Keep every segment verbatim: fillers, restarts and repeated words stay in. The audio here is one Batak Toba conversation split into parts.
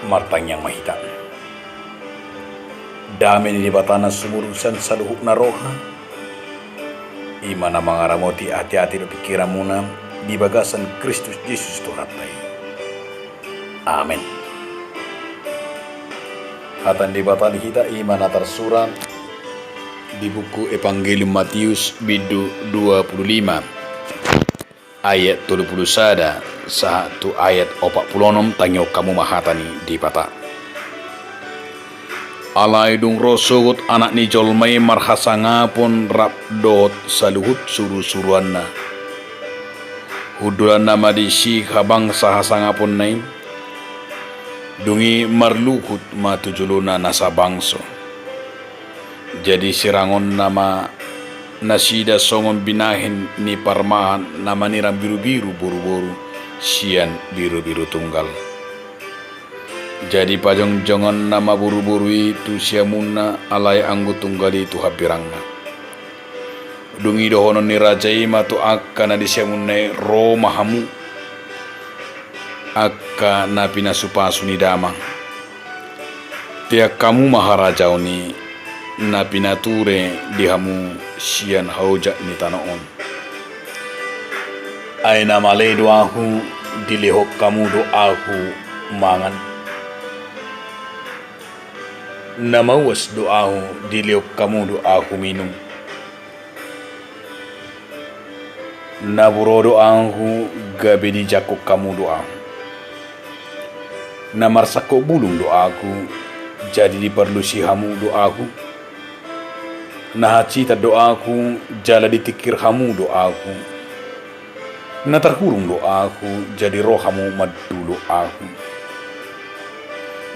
Martangiang ma hita. Dame ni Debata na sumurung sian saluhutna roha, i ma na mangaramoti ateate dohot pingkiranmuna di bagasan Kristus Jesus Tuhanta i. Amen. Hata ni Debata di hita i ma na tarsurat di buku Evangelium Matius bindu dua pulu lima, ayat tolu pulu sada sahat tu ayat opat pulu onom. Tangihon hamu ma hata ni Debata. Alai dung ro sogot Anak ni jolma i marhasangapon rap dohot saluhut surusuruanna, hundulanna ma disi habangsa hasangaponna i. Dung i marluhut ma tu jolona nasa bangso. Jadi sirangonna ma nasida songon binahen ni parmahan na manirang birubiru boruboru sian birubiru tunggal. Jadi pajongjongonna ma boruboru i tu siamunna, alai anggo tunggal i tu hambirangna. Dung i dohonon ni raja i ma tu angka na di siamunna i, ro ma hamu, angka na pinasupasu ni damang. Tean hamu ma harajaon i na pinature di hamu sian haojak ni tano on. Ai na male do ahu, dilehon hamu do ahu mangan. Na mauas do ahu, dilehon hamu do ahu minum. Na buro do ahu, gabe dijangkon hamu do ahu. Na marsangkot bulung do ahu, jadi diparlusi hamu do ahu. Na hansitan do ahu, jala ditingkir hamu do ahu. Na tarhurung do ahu, jadi ro hamu mandulo ahu.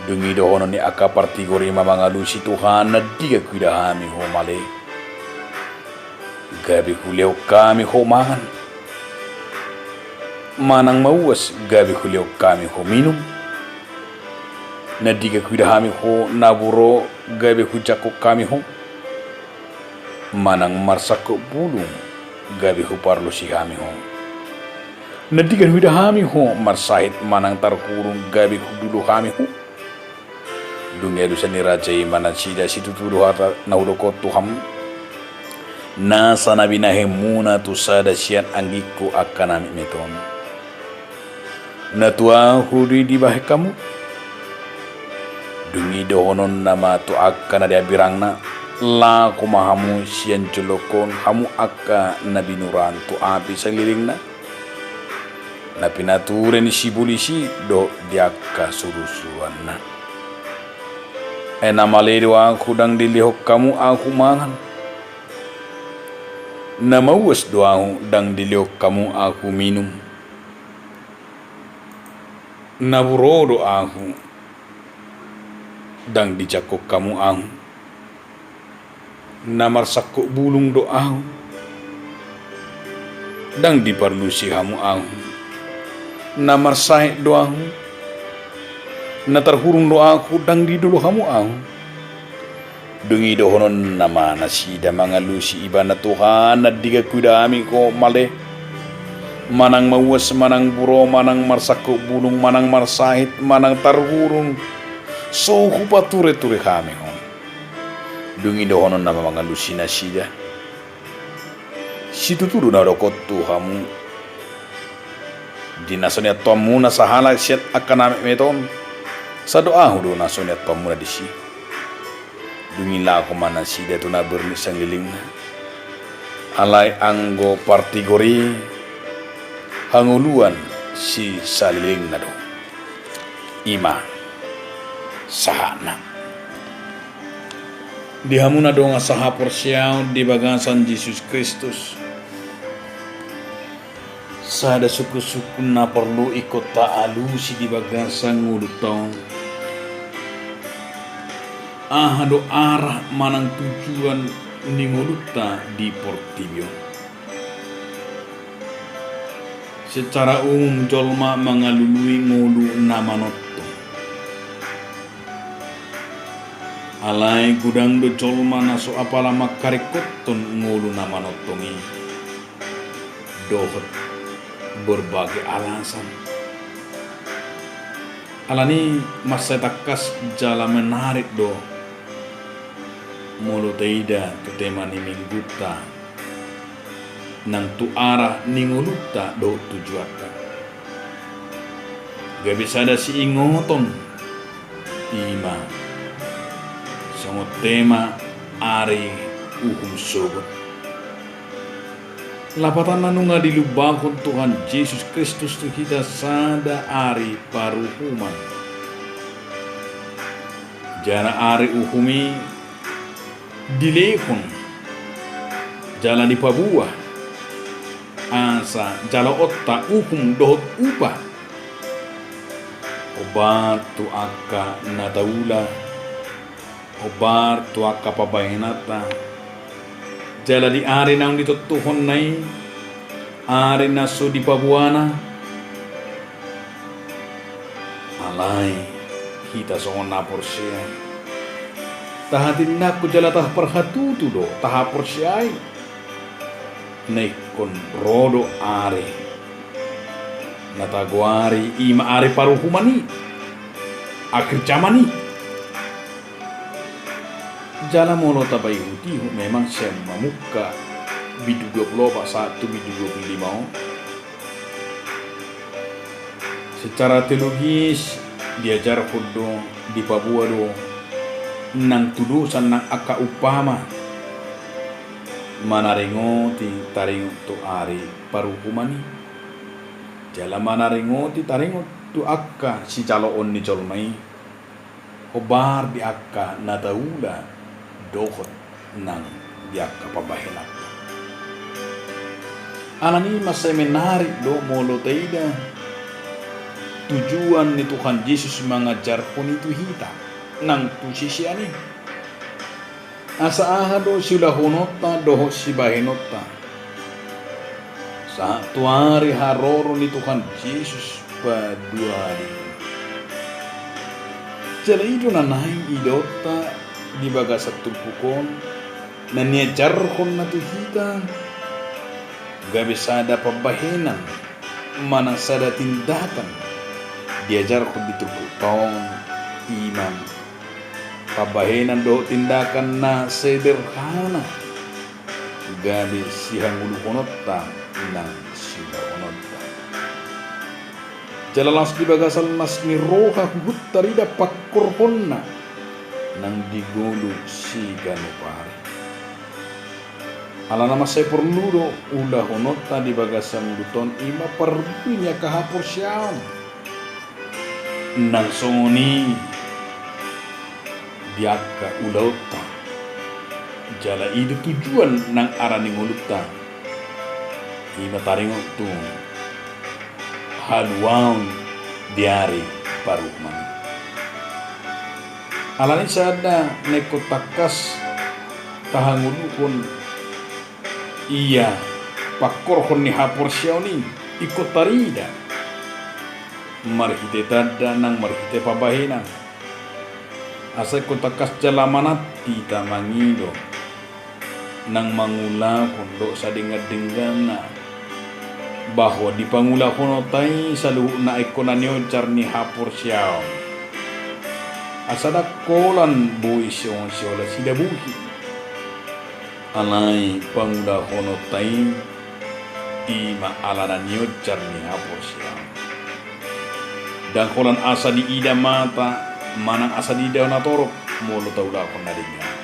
Dung i dohonon ni angka partigor i ma mangalusi: Tuhan, na digan huida hami ho male, gabe hulehon hami ho mangan? Manang mauas, gabe hulehon hami ho minum? Na digan huida hami ho, na buro, gabe hujangkon hami ho? Manang marsangkot bulung, gabe huparlusi hami ho? Na digan huida hami ho marsahit manang tarhurung, gabe hudulo hami ho? Dung i alusan ni raja i ma nasida: Situtu do hata na hudok tu hamu, nasa na binahenmuna tu sada sian anggingku angka na metmet on, na tu ahu do i dibahen hamu. Dung i dohononna ma tu angka na di hambirangna: Laho ma hamu sian jolongkon, hamu angka na binuraan tu api salelengna, na pinature ni sibolis i dohot di angka surusuruanna. Ai na male do ahu, ndang dilehon hamu ahu mangan. Na mauas do ahu, ndang dilehon hamu ahu minum. Na buro do ahu, ndang dijangkon hamu ahu. Na marsangkot bulung do ahu, ndang diparlusi hamu ahu. Na marsahit do ahu, na tarhurung do ahu, ndang didulo hamu ahu. Dung i dohononna ma nasida mangalusi ibana: Tuhan, na digan huida hami ho male, manang mauas, manang buro, manang marsangkot bulung, manang marsahit, manang tarhurung, so hupatureture hami ho? Dung i dohononna ma mangalusi nasida: Situtu do na hudok tu hamu, di na so niantuanmuna sahalak sian angka na metmet on, sai do ahu do na so niantuanmuna disi. Dung i laho ma nasida tu na borngin salelengna. Alai anggo partigor i, hangoluan sisalelengna do. I ma sahatna. Di hamu na dongan sahaporseaon di bagasan Jesus Kristus, sada sungkunsungkun na porlu ingkon taalusi di bagasan ngolunta on. Aha do arah manang tujuan ni ngolunta di portibi on? Secara umum jolma mangalului ngolu na manongtong. Alai godang do jolma na so apala mangkaringkothon ngolu na manongtong i dohot berbagai alasan. Alani mansai tangkas jala menarik do molo taida tu tema ni minggunta nang tu arah ni ngolunta dohot tujuanta. Gabe sada siingoton ima songon tema ari uhum sogot. Lapatanna nunga dilumbahon Tuhan Jesus Kristus tu hita sada ari paruhuman. Jala ari uhum i dilehon jala dipaboa asa jaloonta uhum dohot upa. Hombar tu angka na taula, hombar tu angka pambahenanta. Jala di ari naung ditontuhonna i, ari na so dipaboana, alai hita songon na porsea, tahatindangkon jala taparhatutu do, tahaporseai na ingkon ro do ari na tagoari ima ari paruhuman i, akhir zaman i. Jala molo tapaihutihut memang sian mamungka bindu dua pulu opat sahat tu bindu dua pulu lima on, secara teologis diajarhon do, dipaboa do nang tudosan nang angka umpama manaringoti taringot tu ari paruhuman i, jala manaringoti taringot tu angka sijaloon ni jolma i, hombar di angka na taula dohot nang di angka pambahenanta. Alani mansai menarik do molo taida tujuan ni Tuhan Jesus mangajarhon i tu hita nang tu sisean i. Asa aha do siulahononta dohot sibahenonta sahat tu ari haroro ni Tuhan Jesus paduahali. Jala i do na naeng idaonta di bagasan turpuk on na niajarhonna tu hita gabe sada pambahenan manang sada tindakan diajarhon di turpukta on, ima pambahenan dohot tindakan na sederhana gabe sihangoluhononta nang siulahononta. Jala laos di bagasan las ni roha huhut tarida pangkorhonna nang di ngolu siganup ari. Alana mansai porlu do ulahononta di bagasan ngolunta on ima parbue ni angka haporseaon nang songon i di angka ulaonta. Jala i do tujuan nang arah ni ngolunta, ima taringot tu haluaon di ari paruhuman. Alani sada na ingkon tangkas tahangoluhon ia pangkorhon ni haporseaon i ingkon tarida marhite tanda nang marhite pambahenan. Asa ingkon tangkas jala manat hita mangido nang mangulahon dohot sadengandengganna bahwa di pangulahononta i saluhutna ingkon na nionjar ni haporseaon. Asa ndang holan boi songon sihola sidabuhi. Alai pangulahononta i ima alana nionjar ni haporseaon. Ndang holan asa diida mata manang asa diida na torop molo taulahon na denggan.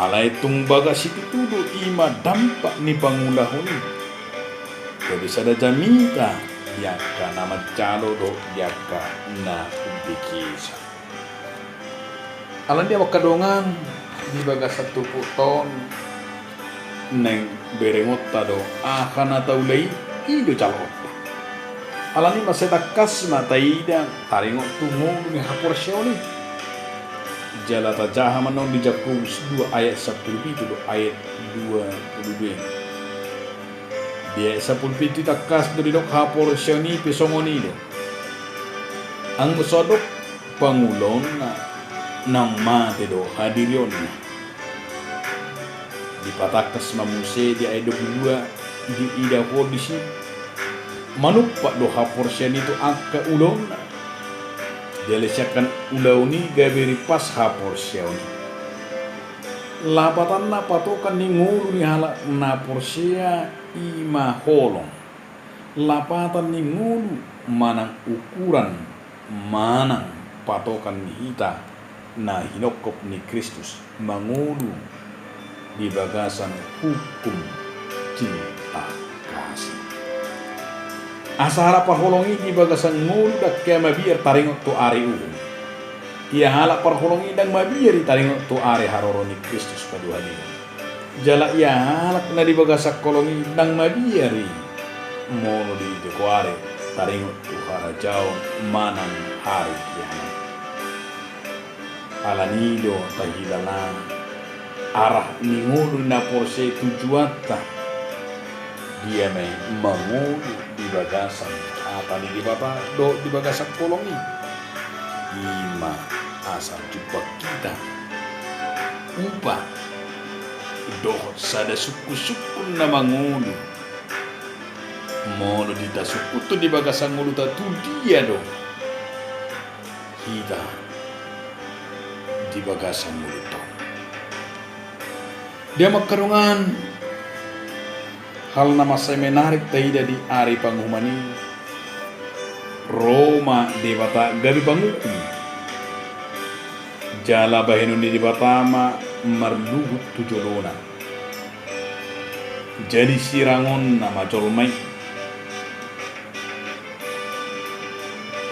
Alai tung bagas situtu do ima dampak ni pangulahon i gabe sada jamita di angka na manjalo dohot di angka na umbekesan. Alani i angka dongan, di bagasan turpukta on naeng berengonta do aha na taula i, i do jaloonta. Alani i mansai tangkas ma taida taringot tu ngolu ni haporseaon i. Jala tajaha ma annon di Jakobus dua ayat sampulu pitu dohot ayat dua pulu dua. Di ayat sampulu pitu i tangkas do didok haporseaon i pe songon i do. Anggo so adong pangulaonna, naung mate do hadirionna. Dipatangkas ma muse di ayat dua pulu dua, diida ho disi manumpak do haporseaon i tu angka ulaonna. Jala siangkangan ulaon i gabe rimpas haporseaon i. Lapatanna patokan ni ngolu ni halak na porsea i ma holong. Lapatan ni ngolu manang ukuran manang patokan ni hita na hinongkop ni Kristus mangolu di bagasan hukum cinta kasih. Asa halak parholong i di bagasan ngolu ndang hea mabiar taringot tu ari uhum. Ia halak parholong i ndang mabiar i taringot tu ari haroro ni Kristus paduahalihon. Jala ia halak na di bagasan holong i ndang mabiar i molo di jolo ari taringot tu harajaon manang ari kiamat. Alani i do tahilala arah ni ngolu na porsea i tujuanta. Dia ma i mangolu di bagasan hata ni Debata dohot di bagasan holong i. I ma asa jumpang hita upa dohot sada sungkunsungkun na mangolu. Molo di tasungkunhon di bagasan ngoluta, tu dia do hita di bagasan ngolunta on. Di angka dongan, hal na mansai menarik taida di ari panguhuman i, ro ma Debata gabe panguhum. Jala bahenon ni Debata ma marluhut tu jolona. Jadi sirangonna ma jolma i.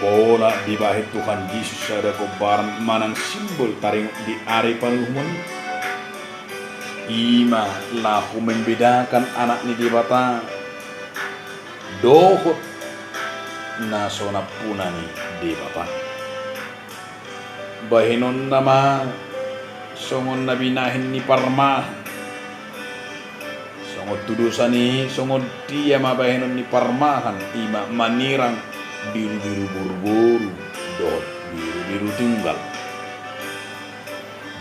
Pola dibahen Tuhan Jesus sada gombaran manang simbol taringot di ari panguhuman i. I ma laho membedakan anak ni Debata dohot na so nampuna ni Debata. Bahenonna ma songon na binahen ni parmahan. Songon tudosan i, songon dia ma bahenon ni parmahan, i ma manirang birubiru boruboru dohot birubiru tunggal.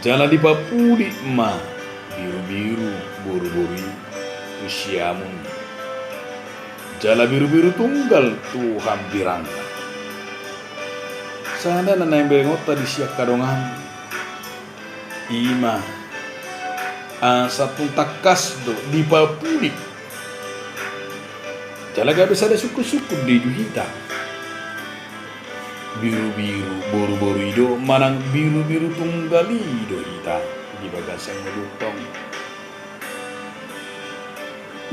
Jala dipapuli ma birubiru boruboru i tu siamun. Jala birubiru tunggal tu hambirangna. Sada na naeng berengonta disi angka dongan, i ma asa tung tangkas do dipapuli. Jala gabe sada sungkunsungkun do i tu hita. Birubiru boruboru i do manang birubiru tunggal i do hita di bagasan ngolunta on.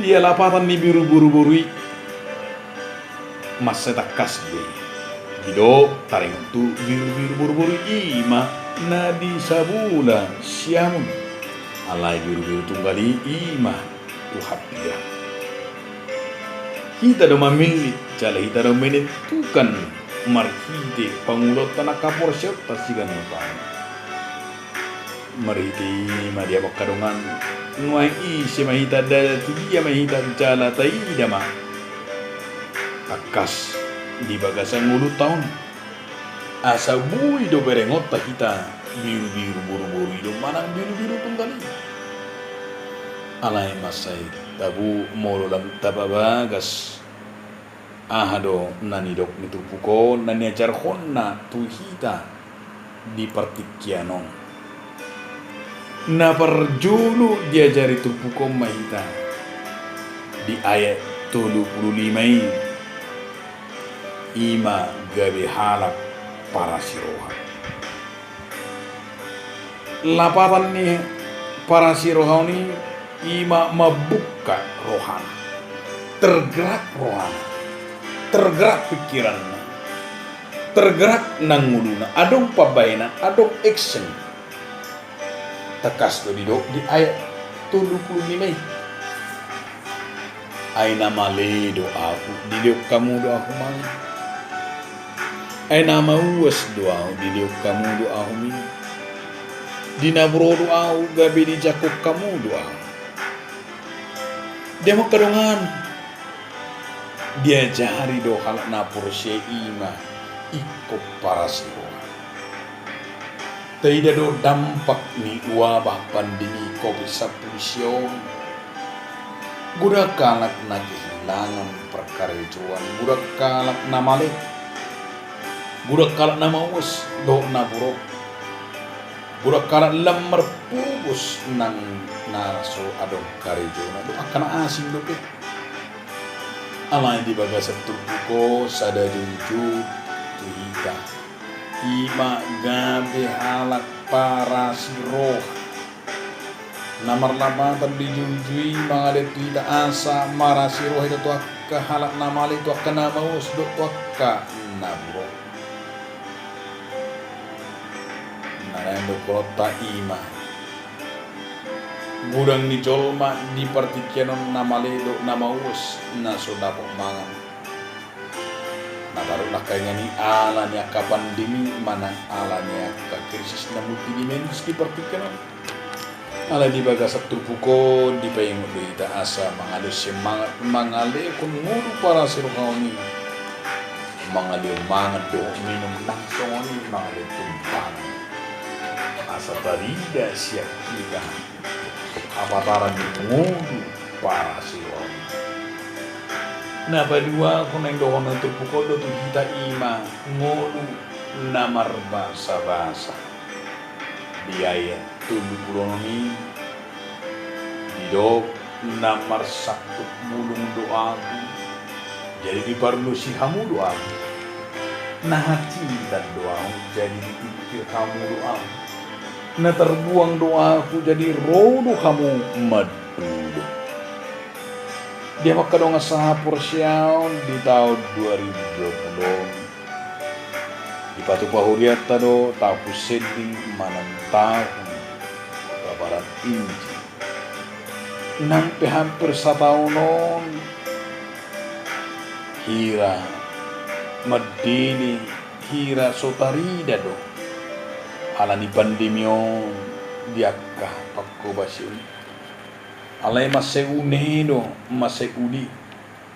Ia lapatan ni birubiru boruboru i mansai tangkas do i. Didok taringot tu birubiru boruboru i, i ma na di sabola siamun. Alai birubiru tunggal i, i ma tu hambirang. Hita do mamillit jala hita do menentukan marhite pangulaonta nang haporseaonta siganup ari. Marhite i ma di angka dongan, nuaeng ise ma hita, da tu dia ma hita, jala taida ma tangkas di bagasan ngolunta on. Asa boi do berengonta hita birubiru boruboru i do manang birubiru tunggal i. Alai mansai tabo molo lam tapabagas aha do na nidok ni turpuk on na niajarhonna tu hita di partingkian on. Na parjolo diajari turpuk on ma hita di ayat tolu pulu lima i, i ma gabe halak parasi roha. Lapatan ni parasi roha on i, i ma mambuka rohana. Tergerak rohana. Tergerak pikiranna. Tergerak nang ngoluna. Adong pambahenan, adong action. Tangkas do didok di ayat tolu pulu lima i. Ai na male do ahu, dilehon hamu do ahu mangan. Ai na mauas do ahu, dilehon hamu do ahu minum. Di na boro do ahu, gabe dijangkon hamu do ahu. Di angka dongan, diajari do halak na porsea i ma ingkon parasi roha. Taida do dampak ni wabah pandemi covid sampulu sia on. Godang halak na kehilangan parkarejoan, godang halak na male. Godang halak na mauas dohot na burok. Godang halak lam marpogos nang na so adong karejona dohot angka na asing dope. Alai di bagasan turpuk on sada jujur tu hita. I ma gabe halak parasi roha. Na marlapatan di jujur i mangalehon tu hita asa marasi roha hita tu angka halak na male, tu angka na mauas dohot tu angka na burok. Na naeng dohononta i ma, godang ni jolma di partingkian on na male dohot na mauas na so dapot mangan. Na taruk nangkaningan i ala ni angka pandemi manang ala ni angka krisis na multidimensi di partingkian on. Alai di bagasan turpuk on dipaingot do hita asa mangalehon semangat, mangalehon ngolu parasi roha on i, mangalehon mangan dohot minum nang songon i mangalehon tumpangan. Asa tarida sian hita hapataran ni ngolu parasi roha on. Na paduahon naeng dohonon turpuk on do tu hita i ma ngolu na marbasabasa. Di ayat tolu pulu onom i didok, na marsangkup bulung do ahu, jadi diparlusi hamu do ahu. Na hacitan do ahu, jadi ditingkir hamu do ahu. Na tarbuang do ahu, jadi ro do hamu mandulu. Di hamu angka dongan sahaporseaon di taon dua ribu dua pulu on, dipatupa hurianta do tahun sending manang tahun pekabaran Injil. Nang pe hampir sataon on, hira mandele, hira so tarida do ala ni pandemi on di angka pangkobasion. Alai mansai une do, mansai uli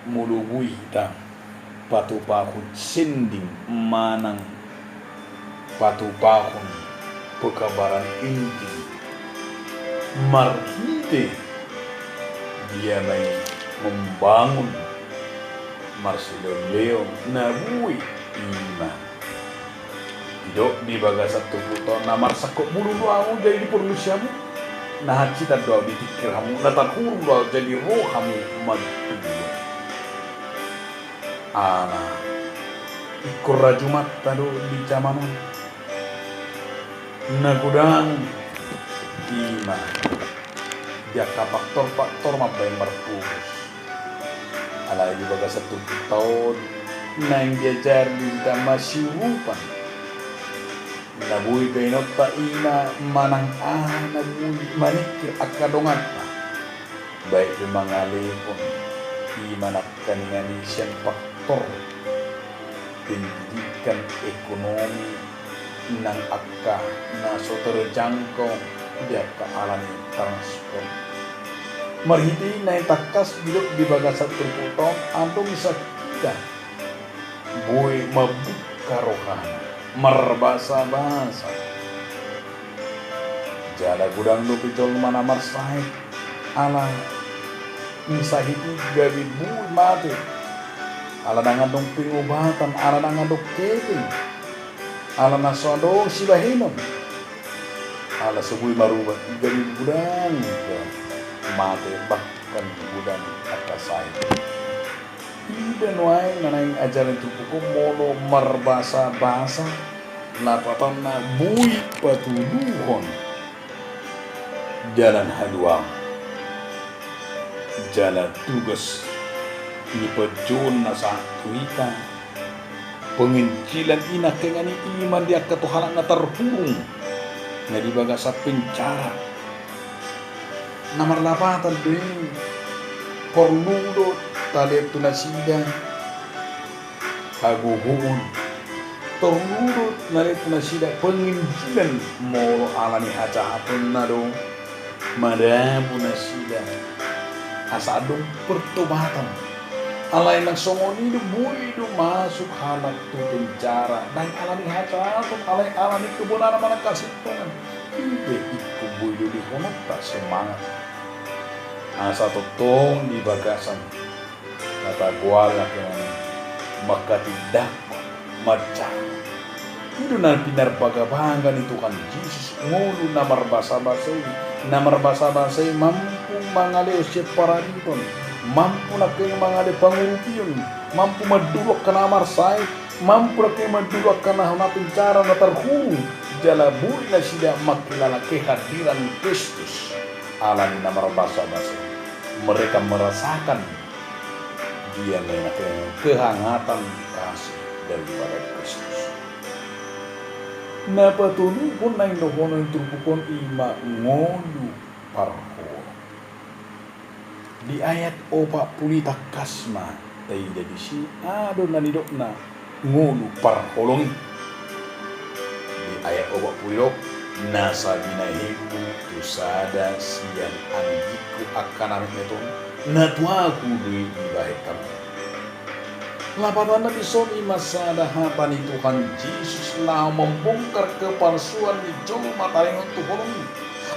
molo boi hita patupahon sending manang patupahon pekabaran Injil marhite dia ma i membangun marsilehonlehon na boi i ma. Didok di bagasan turpuk on, na marsangkup bulung do ahu jadi diparlusi hamu, na hacitan do ahu ditingkir hamu, na tarhurung do ahu jadi ro hamu mandulu. Ala ingkon rajumanta do di jaman on. Na godang i ma di angka faktor-faktor mambahen marpogos. Alai di bagasan turpukta on naeng diajari do hita masiurupan. Na boi bahenonta i ma manang aha na boi maningkir angka donganta, baik pe mangalehon i ma nangkaningan i sian faktor pendidikan, ekonomi, nang angka na so terjangkau di angka ala ni transport. Marhite i naeng tangkas didok di bagasan turpukta on, adong sahita boi mambuka rohana marbasabasa. Jala godang dope jolma na marsahit ala ni sahit i gabe boi mate, ala ndang adong pengobatan, ala ndang adong hepeng, ala na so adong sibahenon, ala so boi marubat i gabe godang mate, bahkan godang angka sahit. Ida nuaeng na naeng ajaran turpuk on, molo marbasabasa, lapatanna boi patuduhon dalan haluaon. Jala tugas ni panjouon na sahat tu hita penginjilan i nangkaningan i, i ma di angka tu halak na tarhurung na di bagasan penjara. Na marlapatan do i, porlu do talehon tu nasida hagogoon. Porlu do talehon tu nasida penginjilan molo ala ni hajahatonna do madabu nasida asa adong pertobatan. Alai nang songon i do boi do masuk halak tu penjara, ndang ala ni hajahaton, alai ala ni kebenaran manang hasintongan. Ipe ingkon boi do dihononta semangat. Asa tongtong di bagasan na tagoari nangkaningan i mangkatindangkon, manjalo I do na pinarbagabaga ni Tuhan Jesus ngolu na marbasabasa i. Na marbasabasa i mampu mangalehon sian paraditon, mampu nangkin mangale pangurupion, mampu mandulu angka na marsahit, mampu nangkin mandulu angka na pinjara na tarhurung, jala boi nasida mangkilala kehadiran ni Kristus. Ala ni na marbasabasa i, mereka merasakan dia nangkin kehangatan kasih daripada Kristus. Na patoluhon na nidokna i turpuk on ima ngolu parholong. Di ayat opat pulu i tangkas ma taida disi aha do na nidokna ngolu parholong i. Di ayat opat pulu i didok, nasa binahenmu tu sada sian anggingku angka na metmet on, na tu ahu do i dibahen hamu. Lapatanna dison ima sada hata ni Tuhan Jesus laho mambongkar kepalsuan ni jolma taringot tu holong i.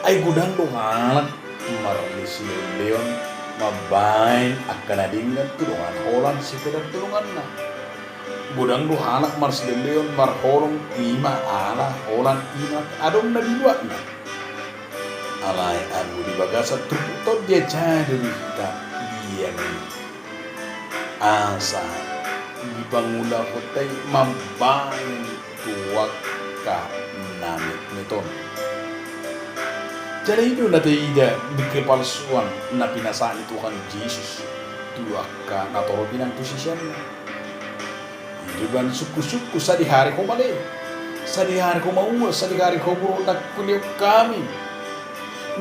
Ai godang do halak marsilehonlehon mambahen angka na denggan tu dongan holan sekedar tu donganna. Godang do halak marsilehonlehon marholong ima ala holan ima adong na di luatna. Alai anggo di bagasan turpukta on dia jadi do di hita dia i. Asa dipangulahonta i mambahen tu angka na metmet on. Jala i do na taida di kepalsuan na pinasahat ni Tuhan Jesus tu angka na torop i nang tu siseanna. I do baen sungkunsungkun, sadihari ho male, sadihari ho mauas, sadihari ho buruk, nangkin hami.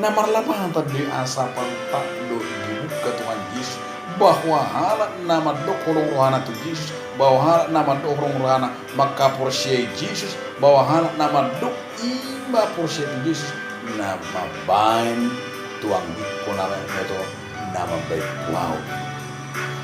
Na marlapatan do i asa pantak do dibuka Tuhan Jesus bahwa halak na mandok holong rohana tu Jesus, bahwa halak na mandok holong rohana mangkaporseai Jesus, bahwa halak na mandok ima porsea tu Jesus, na mambahen tu anggingku na metmet on, na mambahen tu ahu.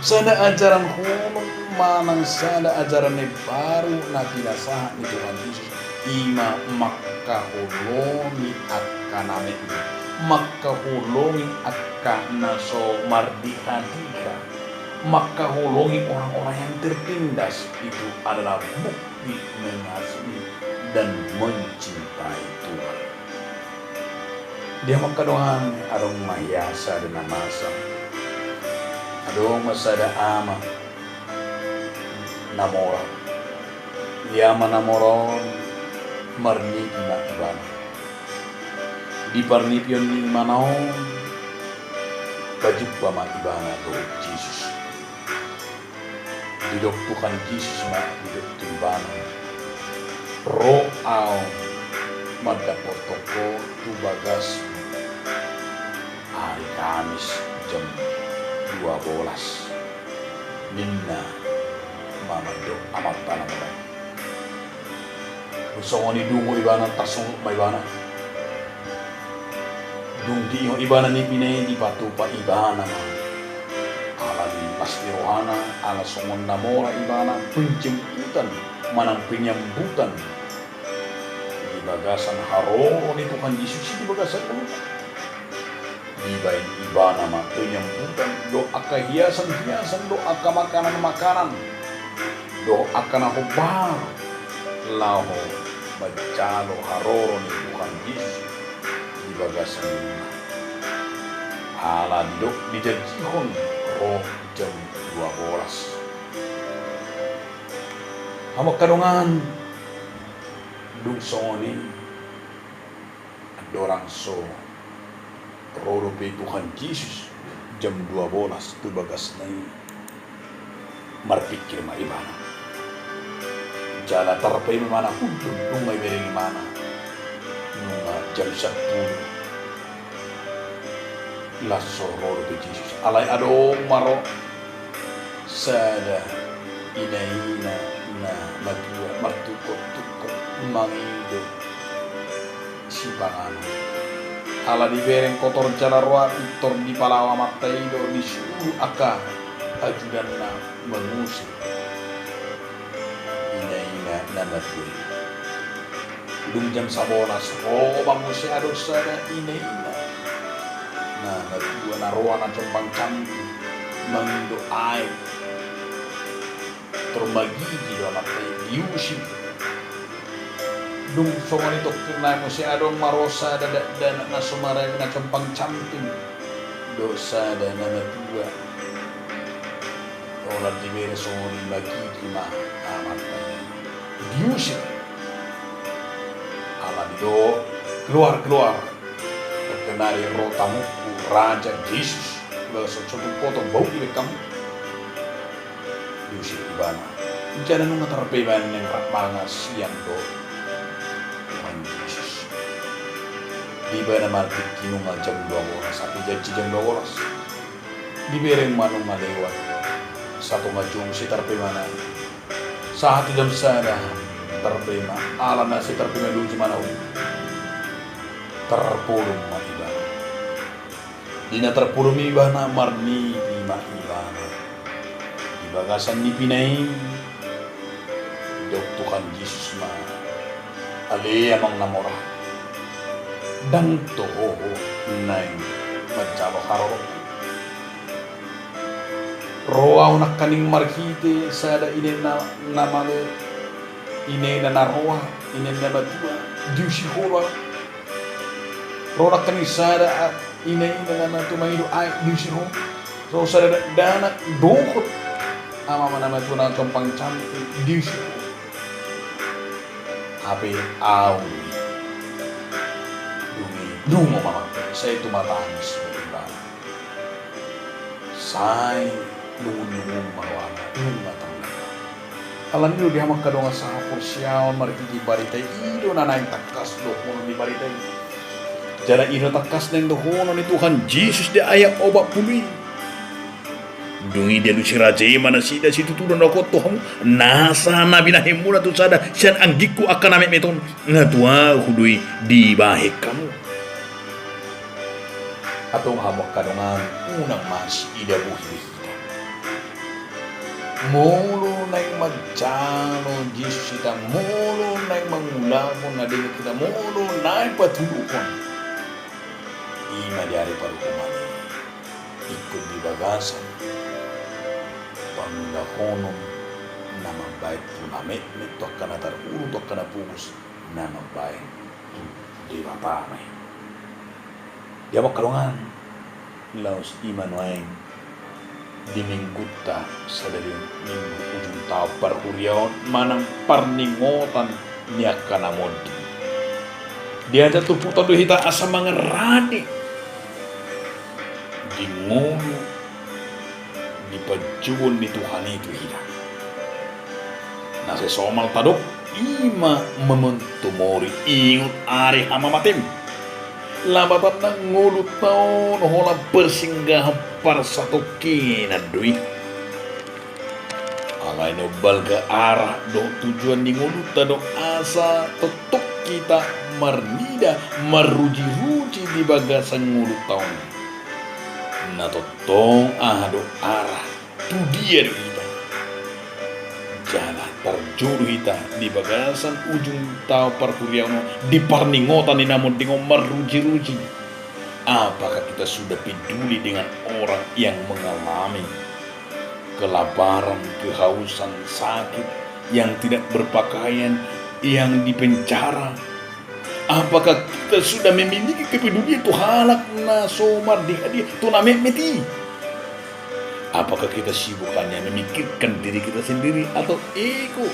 Sada ajaran holong manang sada ajaran na imbaru na pinasahat ni Tuhan Jesus ima mangkaholongi angka na metmet, mangkaholongi angka na so mardihadiha, mangkaholongi orang-orang yang tertindas. Itu adalah bukti mengasihi dan mencintai Tuhan. Di hamu angka dongan, adong ma hea sada na masa. Adong ma sada ama na mora. Di ama na mora on marnipi ma ibana. Di parnipion ni imana on pajumpa ma ibana dohot Jesus. Didok Tuhan Jesus ma, didok tu ibana, ro ahu mandapothon ho tu bagasmu ari Kamis jam dua bolas, ninna ma mandok amanta na mora i. Dung songon i dungo ibana, tarsongot ma ibana. Dung diingot ibana nipina i, dipatupa ibana ma. Ala ni las ni rohana, ala songon na mora ibana, penjemputan manang penyambutan di bagasan haroro ni Tuhan Jesus i di bagasan ngoluna. Dibaen ibana ma penyambutan dohot angka hiasan-hiasan dohot angka makanan-makanan dohot angka na hombar laho manjalo haroro ni Tuhan Jesus di bagasan ngoluna. Ala didok dijanjihon ro jam dua bolas. Hamu angka dongan, dung songon i, andorang so ro dope Tuhan Jesus jam dua bolas tu bagasna i, marpingkir ma ibana. Jala tarpaima ibana hundul, nunga ibereng ibana. Nunga jam sampulu las so ro dope Jesus. Alai adong ma ro sada ina-ina na matua martungkot-tungkot mangido sipanganon. Ala dibereng kotor jala roa, pintor dipalao amanta i do, disuruh angka ajudanna mangusir ina-ina na matua i. Dung jam sabolas ro ma muse adong sada ina-ina na matua na roa na jombang canggu mangido aek. Tor magigi do amanta i, diusir. Dung songon i tongkin nai muse adong ma ro sada dakdanak na so maraga na compang camping dohot sada na matua. Holan dibere songon i, marhite ma amanta i diusir. Alani do keluar, keluar. Tongkin nai ro tamuku Raja Jesus, laos so tung potong bau i bahen hamu. Diusir ibana. Jala nunga tarpaima naeng rap mangan siang dohot Tuhan Jesus. Di ibana martingki nunga jam dua bolas, hape janji jam dua bolas. Dibereng ma nunga lewat satonga jolo, sai tarpaima nai. Sahat tu jam sada tarpaima, alana sai tarpaima loji ma na uli. Tarpodom ma ibana. Di na tarpodom ibana, marnipi ma ibana. Di bagasan nipina i didok Tuhan Jesus ma, ale amang na mora, ndang toho naeng manjalo haroro. Ro ahu nangkaning marhite sada ina na, na malo, ina, ina na roa, ina na matua, diusir ho do ahu. Ro nangkaning sada a, ina, ina na matua mangido aek, diusir ho. Ro sada dakdanak dohot amang na matua na compang camping, diusir ho. Hape ahu i, dung i, dung i ma, sai tumatangis ma ibana. Sai lungun-lungun ma rohana, nunga tangkas. Alani i do di hamu angka dongan sahaporseaon, marhite barita i, i do na naeng tangkas dohonon ni barita i. Jala i do tangkas naeng dohonon ni Tuhan Jesus di ayat opat pulu i. Dung i dialusi raja i ma nasida situtu do na huboan tu hamu, nasa na binahenmuna tu sada sian anggingku angka na metmet on, na tu ahu do i dibahen hamu. Antong hamu angka dongan, unang masiida bohi be hita. Molo naeng manjalo Jesus hita, molo naeng mangulahon na denggan hita, molo naeng patuduhon, i ma di ari paruhuman i, ingkon di bagasan pangulahonon na mambahen tu na metmet, tu angka na tarhuru, tu angka na pogos, na mambahen tu Debata ma i. Di hamu angka dongan, laos i ma nuaeng di minggunta sada di minggu ujung taon parhuriaon manang parningotan ni angka na monding. Diajak tumputan do hita asa mangan rade di ngolu di panjouon ni Tuhan i tu hita. Na sai somal tadok, i ma memento mori, ingot ari hamamatem. Lapatanna, ngolunta on holan parsinggahan parsatongkinan do i. Alai na umbalga arah dohot tujuan ni ngolunta do asa tongtong hita marnida, marujiruji di bagasan ngolunta on. Na tongtong aha do arah, tu dia do hita, jala tarjou do hita di bagasan ujung taon parhuriaon on, di parningotan ni na monding on, marujiruji. Apakah kita sudah peduli dengan orang yang mengalami kelaparan, kehausan, sakit, yang tidak berpakaian, yang di penjara? Apakah kita sudah memiliki kepedulian tu halak na so mardihadia, tu na metmet i? Apakah kita sibuk hanya memikirkan diri kita sendiri atau ego?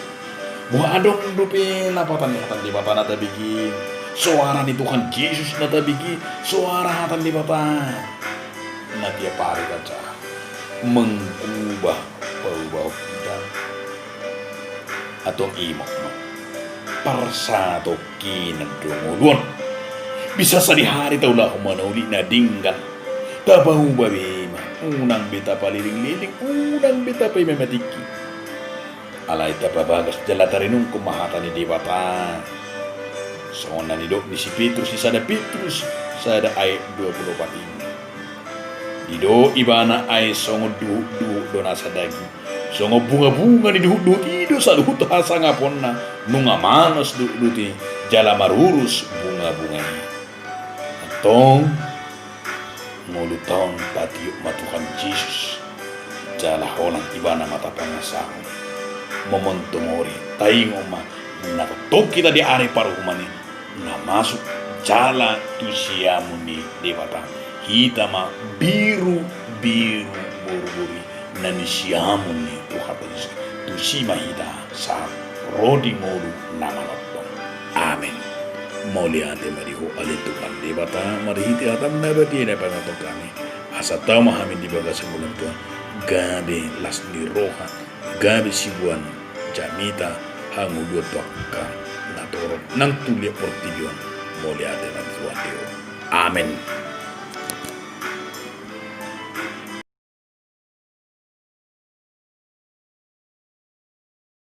Boha adong dope lapatan ni hata ni Debata na tabege, soara ni Tuhan Jesus na tabege, soara hata ni Debata na tiap ari tajaha, mengubah paubahon hita? Antong i ma, parsatongkinan do ngolu on. Bisa sadihari taulahon ma na uli na denggan, tapauba be ma, unang be tapaleleng-leleng, unang be tapaima-ima tingki. Alai tapabagas jala tarenungkon ma hata ni Debata. Songon na nidok ni si Petrus di sada Petrus sada ayat dua pulu opat i. Didok ibana, ai songon duhut-duhut do nasa daging, songon bunga-bunga ni duhut-duhut i do saluhut hasangaponna, nunga manos duhut-duhut i, jala marurus bunga-bunga i. Antong, ngolunta on tatiop ma Tuhan Jesus, jala holan ibana ma tapangasahon. Memento mori, taingot ma, na tongtong hita di ari paruhuman i, na masuk jala tu siamun ni Debata. Hita ma birubiru boruboru i na nisiamun ni Tuhanta Jesus. Tusi ma hita sahat ro di ngolu na manongtong. Amen. Mauliate ma di Ho ale Tuhan Debata, marhite hataM na badia na pinasahat hami. Asa tau ma hami di bagasan ngolum Tuhan, gabe las ni roha, gabe siboan jamita, hangoluan tu angka na torop nang tu liat portibi on. Mauliate ma di Tuhan Debata. Amen.